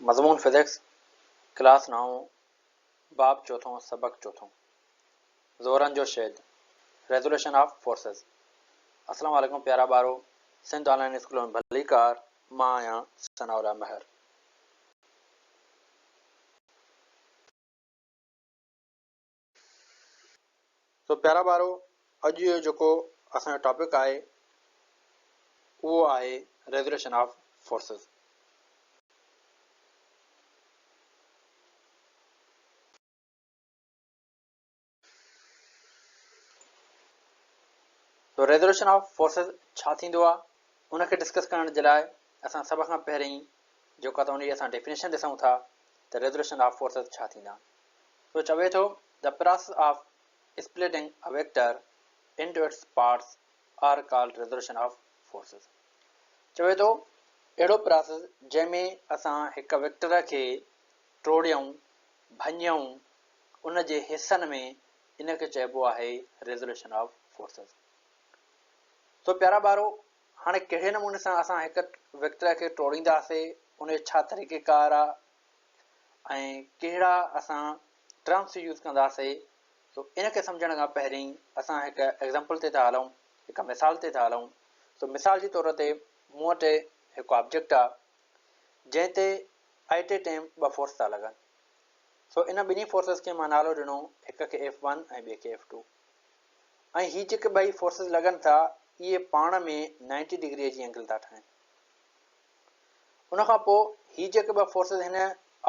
مضمون physics, class نائون، باب چوٿون، سبق چوٿون، زورن جو شيد، Resolution of Forces. السلام عليڪم پيارا ٻارو، سنڌ آن لائين اسڪول ۾ ڀليڪار، مان آهيان ثناء الله مهر. سو پيارا ٻارو اڄ جو جيڪو اسان جو ٽاپڪ آهي اهو آهي resolution of forces. So resolution of forces ڇا ٿيندو آهي ان کي ڊسڪس ڪرڻ جي لاء اسان سڀ کان پهرين جيڪا ته ان جي اسان ڊيفينيشن ڏسون ٿا ته ريزوليشن آف فورسز ڇا ٿيندا. سو چوي ٿو The process of splitting a vector into its parts are called resolution of forces. چوي ٿو اهڙو پراسيس جنهن ۾ اسان هڪ ويڪٽر کي ٽوڙيون، ڀڃون، ان جي حصن ۾ ان کي چئبو آهي ريزوليشن آف فورسز. سو پيارا ٻارو هاڻي ڪهڙي نموني سان اسان هڪ ويڪٽر کي ٽوڙينداسي ان جو ڇا طريقيڪار آ ۽ ڪهڙا اسان ٽرمس يوز ڪنداسي سو ان کي سمجهڻ کان پهرين اسان هڪ ايگزامپل تي ٿا هلون هڪ مثال تي ٿا هلون سو مثال جي طور تي مون وٽ هڪ آبجيڪٽ آ جنهن تي آئٽ اي ٽائيم ٻه فورس ٿا لڳن سو ان ٻنهي فورسز کي مان نالو ڏنو هڪ کي ايف ون ۽ ٻئي کي ايف ٽو ۽ هي جيڪي ٻئي فورسز لڳن ٿا اهي پاڻ ۾ نائنٽي ڊگري جي اينگل ٿا ٺاهن. ان کان پوء هي جيڪي ٻه فورسز هن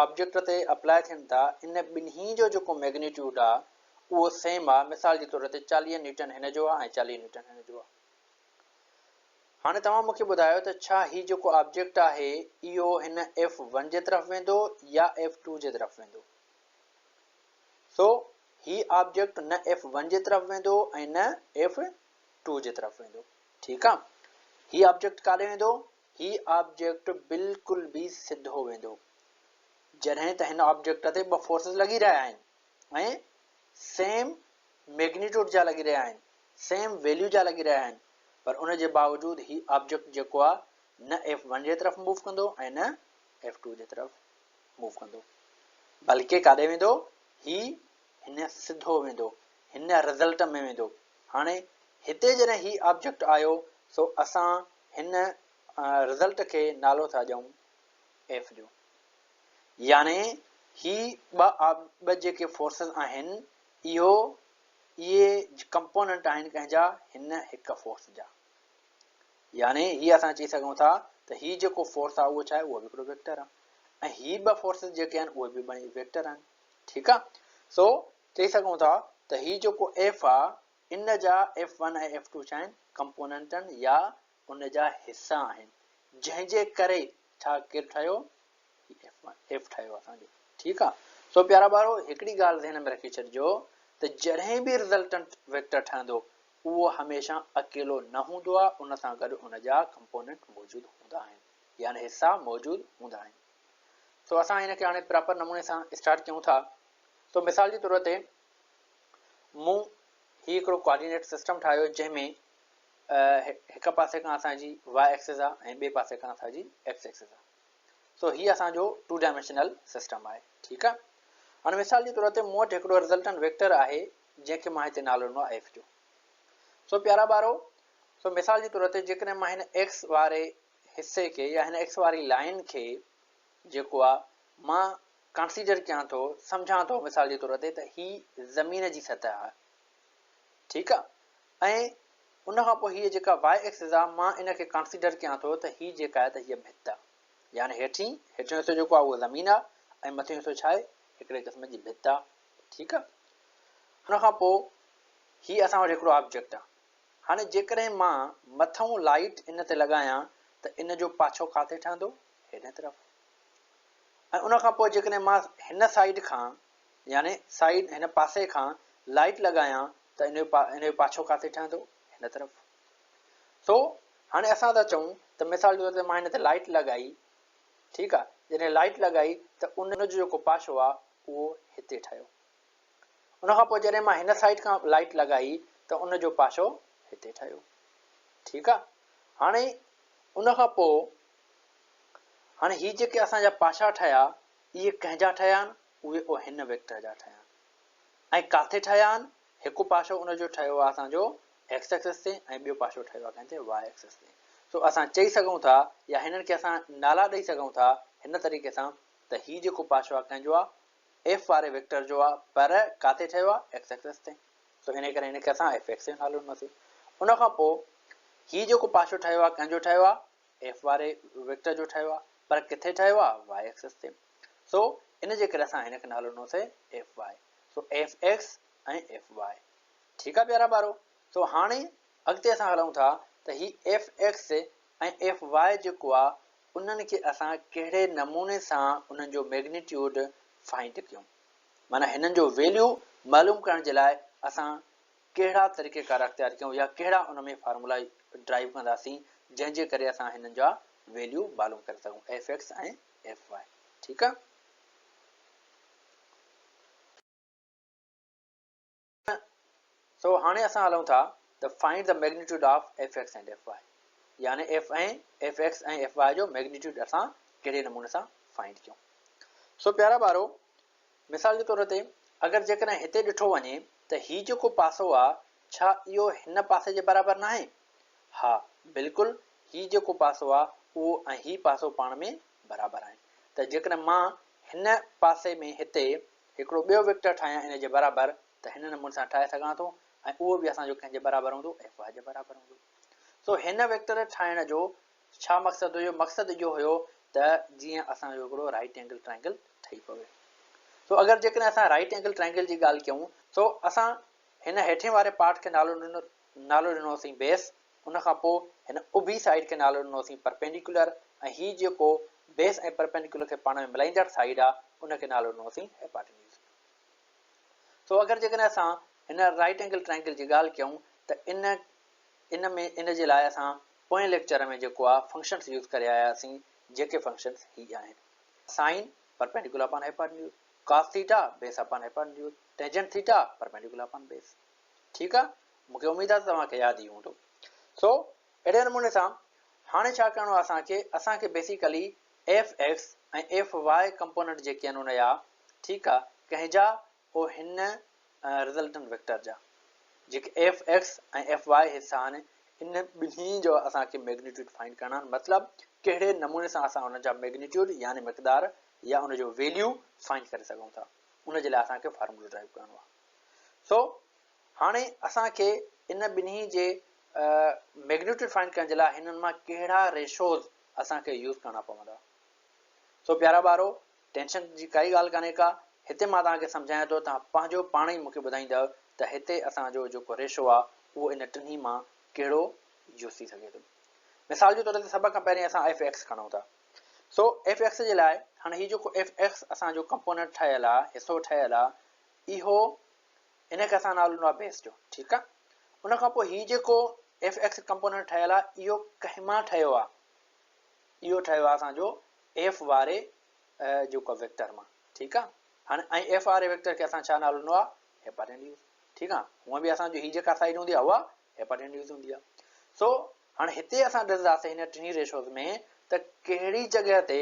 آبجيڪٽ تي اپلاء ٿين ٿا ان ٻنهي جو جيڪو ميگنيٽيوڊ آ اهو سيم آ مثال جي طور تي 40 نيوٽن هن جو آ ۽ 40 نيوٽن هن جو آ. هاڻي توهان مون کي ٻڌايو ته ڇا هي جيڪو آبجيڪٽ آهي اهو هن ايف ون جي طرف ويندو يا ايف ٽو جي طرف ويندو؟ سو هي آبجيڪٽ نه ايف ون جي طرف ويندو ۽ نه ايف ٽو جي طرف ويندو. ٺيڪ آ هي آبجيڪٽ ڪاڏي ويندو؟ هي آبجيڪٽ بلڪل به سڌو ويندو جڏهن ته هن آبجيڪٽ تي ٻه فورسز لڳي رهيا آهن ۽ سيم ميگنيٽيوڊ جا لڳي رهيا آهن سيم ويليو جا لڳي رهيا آهن پر ان جي باوجود هي آبجيڪٽ جيڪو آ نه ايف ون جي طرف موو ڪندو ۽ نه ايف ٽو جي طرف موو ڪندو بلڪه ڪاڏي ويندو هي هن سڌو ويندو هن رزلٽ ۾ ويندو هاڻي هتي جڏهن هي آبجيڪٽ آيو سو اسان هن رزلٽ کي نالو ٿا ڏيون ايف جو يعني هي ٻه ٻه جيڪي فورسز آهن اهو اهي ڪمپوننٽ آهن ڪنهن جا هن هڪ فورس جا يعني هي اسان چئي سگهون ٿا ته هي جيڪو فورس آهي اهو ڇا آهي اهو به هڪڙو ويڪٽر آهي ۽ هي ٻه فورسز جيڪي آهن اهي به ٻئي ويڪٽر آهن ٺيڪ آهي سو چئي سگهون ٿا ته هي جيڪو ايف آ ان جا ايف ون ۽ ايف ٽو ڇا آهن ڪمپوننٽن يا ان جا حصا آهن جنهن جي ڪري ڇا ڪير ٺهيو هي ايف ون ايف ٺهيو اسان جو ٺيڪ آ سو پيارا ٻارو هڪڙي ڳالهه ذهن ۾ رکي ڇڏجو ته جڏهن به رزلٽنٽ ويڪٽر ٺهندو اهو هميشه اڪيلو نه هوندو آ ان سان گڏ ان جا ڪمپوننٽ موجود هوندا آهن يعني حصا موجود هوندا آهن سو اسان هن کي هاڻي پراپر نموني سان اسٽارٽ ڪيون ٿا سو مثال جي طور تي مون هي هڪڙو ڪوآرڊينيٽ سسٽم ٺاهيو جنهن ۾ هڪ پاسي کان اسان جي واء ايڪسز آ ۽ ٻئي پاسي کان اسان جي ايڪس ايڪسز آ. سو هي اسان جو ٽو ڊائمينشنل سسٽم آهي. ٺيڪ آ. هاڻي مثال جي طور تي مون وٽ هڪڙو رزلٽنٽ ويڪٽر آهي جنهن کي مان هتي نالو ڏنو آهي ايف جو. سو پيارا ٻارو سو مثال جي طور تي جيڪڏهن مان هن ايڪس واري حصي کي يا هن ايڪس واري لائين کي جيڪو آ مان ڪنسيڊر ڪيان ٿو، سمجهان ٿو مثال جي طور تي ته هي زمين جي سطح آهي ٺيڪ آ ۽ ان کان پوء هيء جيڪا واء ايڪسز آ مان ان کي ڪنسيڊر ڪيان ٿو ته هي جيڪا آهي ته هيء ڀت آ يعني هيٺين هيٺيون حصو جيڪو آ اهو زمين آ ۽ مٿيون حصو ڇا آهي هڪڙي قسم جي ڀت آ ٺيڪ آ ان کان پوء هي اسان وٽ هڪڙو آبجيڪٽ آ هاڻي جيڪڏهن مان مٿئون لائيٽ ان تي لڳايان ته ان جو پاڇو ڪاٿي ٺهندو هيڏهين طرف ۽ ان کان پوء جيڪڏهن مان هن سائيڊ کان يعني سائيڊ هن پاسي کان لائيٽ لڳايان ته ان جو ان جو پاڇو ڪاٿي ٺهندو هن طرف. سو هاڻي اسان ٿا چئون ته مثال جي طور تي مان هن تي لائيٽ لڳائي ٺيڪ آ جڏهن لائيٽ لڳائي ته ان جو جيڪو پاڇو آ اهو هتي ٺهيو. ان کان پوء جڏهن مان هن سائيڊ کان لائيٽ لڳائي ته ان جو پاڇو هتي ٺهيو. ٺيڪ آ هاڻي ان کان پوء هاڻي هي جيڪي اسان جا پاشا ٺهيا اهي ڪنهن جا ٺهيا آهن؟ اهي او هن ويڪٽر جا ٺهيا آهن ۽ ڪاٿي ٺهيا آهن؟ هڪ پاشو ان جو ٺهيو آهي اسان جو ايڪس ايڪسس تي ۽ ٻيو پاشو ٺهيو آهي ڪنهن تي؟ واء ايڪسس تي. سو اسان چئي سگهون ٿا يا هنن کي اسان نالا ڏئي سگهون ٿا هن طريقي سان ته هي جيڪو پاشو آهي ڪنهن جو آهي؟ ايف واري ويڪٽر جو آهي پر ڪاٿي ٺهيو آهي؟ ايڪس ايڪسس تي. سو انهي ڪري هن کي اسان ايف ايڪس جو نالو ڏنوسين. ان کان پوء هي جيڪو پاشو ٺهيو آهي ڪنهن جو ٺهيو آهي؟ ايف واري ويڪٽر جو ٺهيو آهي پر ڪٿي ٺهيو آهي؟ واء ايڪسس تي. سو ان جي ڪري اسان هن کي نالو ڏنوسين F Y. So F X ۽ F Y. ٺيڪ آهي پيارا ٻارو. سو هاڻي اڳتي اسان هلون ٿا ته هي ايف ايڪس ۽ ايف واء جيڪو آهي انهن کي اسان ڪهڙي نموني سان انهن جو ميگنيٽيوڊ فائنڊ ڪيون. معنيٰ هنن جو ويليو معلوم ڪرڻ جي لاء اسان ڪهڙا طريقيڪار اختيار ڪيون يا ڪهڙا ان ۾ فارمولا ڊرائيو ڪنداسين جنهن جي ڪري اسان هنن جا ويليو معلوم ڪري سگهون ايف ايڪس ۽ ايف واء ٺيڪ آ. سو هاڻي اسان هلون ٿا ته find the magnitude of F X and F Y يعني F ۽ F X ۽ F Y جو ميگنيٽيوڊ اسان ڪهڙي نموني سان فائنڊ ڪيون. سو پيارا ٻارو مثال جي طور تي اگر جيڪڏهن هتي ڏٺو وڃي ته هي جيڪو پاسو آ ڇا اهو هن پاسي جي برابر ناهي؟ ها بلڪل هي جيڪو پاسو آ اهو ۽ هي پاسو پاڻ ۾ برابر آهن ته جيڪڏهن مان هن پاسي ۾ هتي هڪڙو ٻيو ويڪٽر ٺاهيان ان جي برابر ته هن نموني سان ٺاهي سگهان ٿو ۽ اهو به اسان جو ڪنهن جي برابر هوندو ايف واء جي برابر هوندو. سو هن ويڪٽر ٺاهڻ جو ڇا مقصد هيو؟ مقصد اهو هيو ته جيئن اسان جو هڪڙو رائيٽ اينگل ٽرائنگل ٺهي پوي. سو اگر جيڪڏهن اسان رائيٽ اينگل ٽرائنگل جي ڳالهه ڪيون سو اسان هن هيٺين واري پارٽ کي نالو ڏنو نالو ڏنوسين بيس ان کان پوء هن اڀي سائيڊ کي نالو ڏنوسين پرپينڊيڪولر ۽ هي جيڪو بيس ۽ پرپينڊيڪولر کي پاڻ ۾ ملائيندڙ سائيڊ آ ان کي نالو ڏنوسين هيپاٽينيوز. سو اگر جيڪڏهن اسان هن رائيٽ اينگل ٽرائنگل جي ڳالهه ڪيون ته ان ان ۾ ان جي لاء اسان پوئين ليڪچر ۾ جيڪو آ فنڪشنس يوز ڪري آياسين جيڪي فنڪشنس هي آهن. Sine perpendicular upon hypotenuse, cos theta base upon hypotenuse, tangent theta perpendicular upon base. ٺيڪ آ مون کي اميد آ ته توهان کي ياد ئي هوندو. سو اهڙي نموني سان هاڻي ڇا ڪرڻو آ اسان کي اسان کي basically F X ۽ F Y component جيڪي آهن ان جا ٺيڪ آ ڪنهن جا او هن رزلٽنٽ ويڪٽر جا جيڪي ايف ايڪس ۽ ايف واء حصا آهن ان ٻنهي جو اسان کي ميگنيٽيوڊ فائنڊ ڪرڻا آهن مطلب ڪهڙي نموني سان اسان ان جا ميگنيٽيوڊ يعني مقدار يا ان جو ويليو فائنڊ ڪري سگهون ٿا ان جي لاء اسان کي فارمولو ڊرائيو ڪرڻو آهي سو هاڻي اسان کي ان ٻنهي جي ميگنيٽيوڊ فائنڊ ڪرڻ جي لاء هنن مان ڪهڙا ريشوز اسان کي يوز ڪرڻا پوندا سو پيارا ٻارو ٽينشن جي ڪائي ڳالهه ڪانهي ڪا، هتي مان توهان کي سمجهايان ٿو توهان پنهنجو پاڻ ئي مون کي ٻڌائيندؤ ته هتي اسان جو جيڪو ريشو آ اهو ان ٽنهي مان ڪهڙو يوز ٿي سگهي ٿو. مثال جي طور تي سڀ کان پهرين اسان ايف ايڪس کڻون ٿا. سو ايف ايڪس جي لاء هاڻي هي جيڪو ايف ايڪس اسان جو ڪمپوننٽ ٺهيل آ، حصو ٺهيل آ، اهو ان کي اسان نالو ڏنو آ بيس جو، ٺيڪ آ. ان کان پوء هي جيڪو ايف ايڪس ڪمپوننٽ ٺهيل آ اهو ڪنهن مان ٺهيو آ؟ اهو ٺهيو آ اسان جو ايف واري جيڪو ويڪٽر مان ٺيڪ آ هاڻي ۽ ايف واري ويڪٽر کي اسان ڇا نالو ڏنو آ هيپاٽينيوز ٺيڪ آ هونء به اسان جو هي جيڪا سائيڊ هوندي آ اها هيپاٽينيوز هوندي آ سو هاڻي هتي اسان ڏسنداسين هن ٽنهي ريشوز ۾ ته ڪهڙي جڳهه تي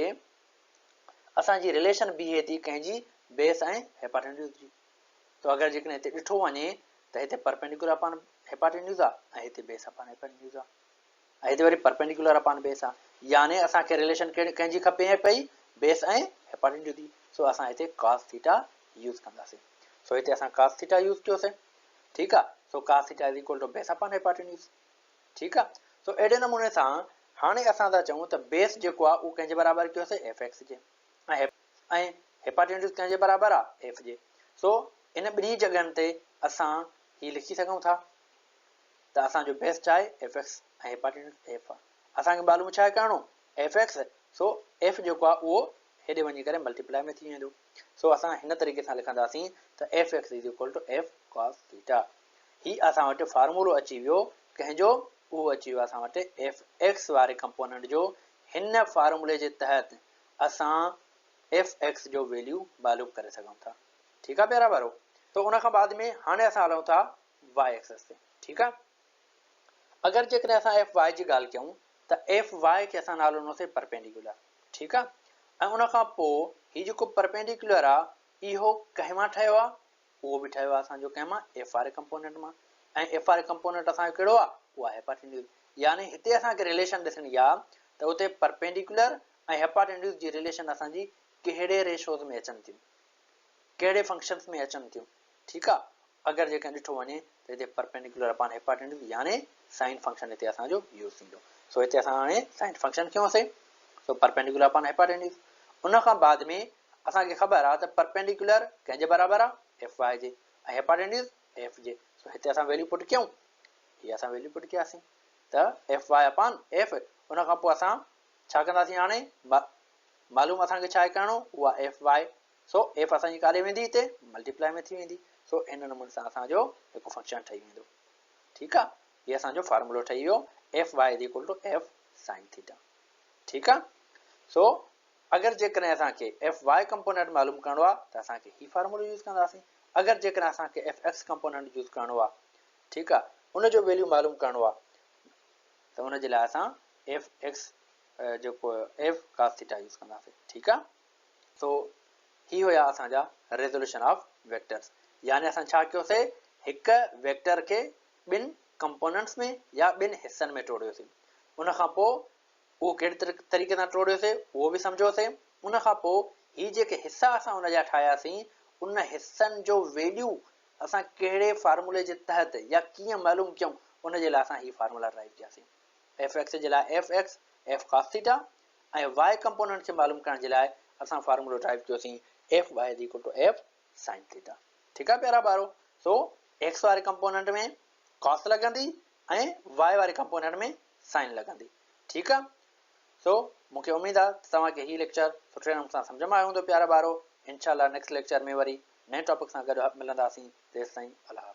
اسان جي رليشن بيهي ٿي ڪنهن جي بيس ۽ هيپاٽينيوز جي تو اگر جيڪڏهن هتي ڏٺو وڃي ته هتي پرپينڊيڪولر اپان هيپاٽينيوز آ ۽ هتي بيس اپان هيپاٽينيوز آ ۽ هتي وري پرپينڊيڪولر اپان بيس آ يعني اسان کي رليشن ڪهڙي ڪنهن جي کپي پئي بيس ۽ هيپاٽينيوز جي سو اسان هتي ڪاس ٿيٽا يوز ڪنداسين سو هتي اسان ڪاس ٿيٽا يوز ڪيوسين ٺيڪ آ so cos theta is equal to base upon hypotenuse ٺيڪ آ سو اهڙي نموني سان هاڻي اسان ٿا چئون ته بيس جيڪو آ اهو ڪنهن جي برابر ڪيوسين ايف ايڪس جي ۽ ۽ هيپاٽينيوز ڪنهن جي برابر آ ايف جي سو ان ٻنهي جڳهن تي اسان هي لکي سگهون ٿا ته اسان جو بيس ڇا آهي ايف ايڪس ۽ هيپاٽينيوز ايف آهي. اسان کي معلوم ڇا آهي ڪرڻو ايف ايڪس سو ايف جيڪو آهي اهو هيڏي وڃي ڪري ملٽيپلائي ۾ ٿي ويندو سو اسان هن طريقي سان لکنداسين ته F X is equal to F cos theta. هي اسان وٽ فارمولو اچي ويو ڪنهن جو اهو اچي ويو اسان وٽ ايف ايڪس واري ڪمپوننٽ جو هن فارمولي جي تحت اسان ايف ايڪس جو ويليو معلوم ڪري سگهون ٿا ٺيڪ آهي پيارا ٻارو ته ان کان بعد ۾ هاڻي اسان هلون ٿا واء ايڪسس تي ٺيڪ آ اگر جيڪڏهن اسان ايف واء جي ڳالهه ڪيون ته ايف واء کي اسان نالو ڏنوسين پرپينڊيڪولر ٺيڪ آ ۽ ان کان پو هي جيڪو پرپينڊيڪيولر آ اهو ڪنهن مان ٺهيو آ اهو به ٺهيو آ اسان جو ڪنهن مان ايف واري ڪمپونينٽ مان ۽ ايف واري ڪمپونينٽ اسان جو ڪهڙو آ اهو آ هيپاٽينيوز يعني هتي اسان کي رليشن ڏسڻي آ ته اتي پرپينڊيڪيولر ۽ هيپاٽينيوز جي رليشن اسان جي ڪهڙي ريشوز ۾ اچن ٿيون ڪهڙي فنڪشنز ۾ اچن ٿيون ٺيڪ آ اگر جيڪڏهن ڏٺو وڃي ته هتي پرپينڊيڪولر اپان هيپاٽينيوز يعني سائن فنڪشن هتي اسان جو يوز ٿيندو سو هتي اسان هاڻي سائن فنڪشن کنيوسي سو پرپينڊيڪولر اپان هيپاٽينيوز ان کان بعد ۾ اسان کي خبر آ ته پرپينڊيڪولر ڪنهن جي برابر آ ايف واء جي ۽ هيپاٽينيوز ايف جي سو هتي اسان ويليو پٽ ڪيون هي اسان ويليو پٽ ڪياسين ته ايف واء اپان ايف ان کان پوء اسان ڇا ڪنداسين هاڻي معلوم اسان کي ڇا آهي ڪرڻو اهو آهي ايف واء سو ايف اسان جي ڪاڏي ويندي هتي ملٽيپلائي ۾ ٿي ويندي سو هن نموني سان اسان جو هڪ فنڪشن ٺهي ويندو ٺيڪ آ هي اسان جو فارمولو ٺهي ويو F Y is equal to F sine theta ٺيڪ آ سو اگر جيڪڏهن اسان کي ايف واء ڪمپونينٽ معلوم ڪرڻو آ ته اسان کي هي فارمولو يوز ڪنداسين اگر جيڪڏهن اسان کي ايف ايڪس ڪمپونينٽ يوز ڪرڻو آ ٺيڪ آ ان جو ويليو معلوم ڪرڻو آ ته ان جي لاء اسان ايف ايڪس جيڪو ايف ڪاس ٿيٽا يوز ڪنداسين ٺيڪ آ سو هي هيا اسان جا ريزوليوشن آف ويڪٽرز يعني اسان ڇا ڪيوسي هڪ ويڪٽر کي ٻن ڪمپوننٽس ۾ يا ٻن حصن ۾ ٽوڙيوسي ان کان پوء اهو ڪهڙي طريقي سان ٽوڙيوسي اهو به سمجهيوسي ان کان پوء هي جيڪي حصا اسان ان جا ٺاهياسين ان حصن جو ويليو اسان ڪهڙي فارمولي جي تحت يا ڪيئن معلوم ڪيون ان جي لاء اسان هي فارمولا ڊرائيو ڪياسين ايف ايڪس جي لاء F X, F cos theta ۽ Y component کي معلوم ڪرڻ جي لاء اسان فارمولو ڊرائيو ڪيوسين F Y is equal to F sine theta. ٺيڪ آهي پيارا ٻارو سو ايڪس واري ڪمپونينٽ ۾ ڪاس لڳندي ۽ وائي واري ڪمپونينٽ ۾ سائن لڳندي ٺيڪ آهي سو مون کي اميد آهي ته توهان کي هي ليڪچر سٺي نموني سان سمجهه ۾ آيو هوندو پيارا ٻارو انشاء الله نيڪسٽ ليڪچر ۾ وري نئين ٽاپڪ سان گڏ ملنداسين تيستائين الله حافظ.